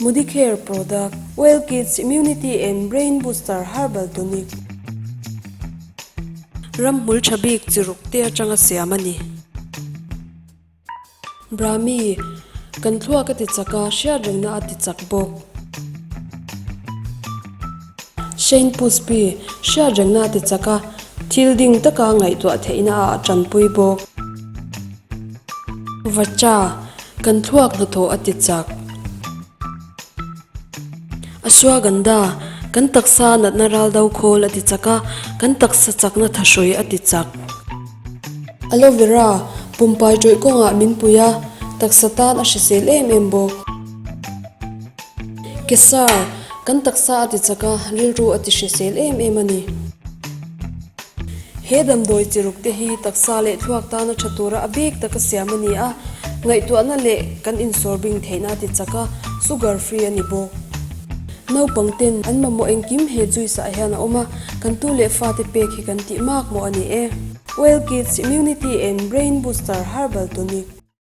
Modicare product, Well Kids Immunity and Brain Booster Herbal Tonic. Ramhmul tha bik chi ruk te atanga siam a ni. Brahmi, Kan thluak a ti chak a, hriat rengna a ti chak bawk. Shane Puspi, Hriat rengna a ti chak a, thil ding taka ngaihtuah theihna ah a tanpui bawk. Vacha, Kan thluak hnathawh a ti chak. Ashwagandha, Kan taksa natna ral do khawl a ti chak a, kan taksa chakna thahrui a ti chak. Aloe vera, Pumpai tawih kawngah min pui a, taksa tan a hrisel em em bawk. Kesar, Kan taksa a ti chak a, rilru a ti hrisel em em a ni. He damdawi chi ruk te hi taksa leh thluak tana tha tura a bik taka siam a ni a, ngaihtuahna leh kan insawr bing theihna a ti chak a, sugar free a ni bawk. Naupang ten an mamawh engkim he juice ah hian a awm a, kan tu leh fate pek hi kan tih mak maw a ni e. Well Kids Immunity and Brain Booster Herbal Tonic.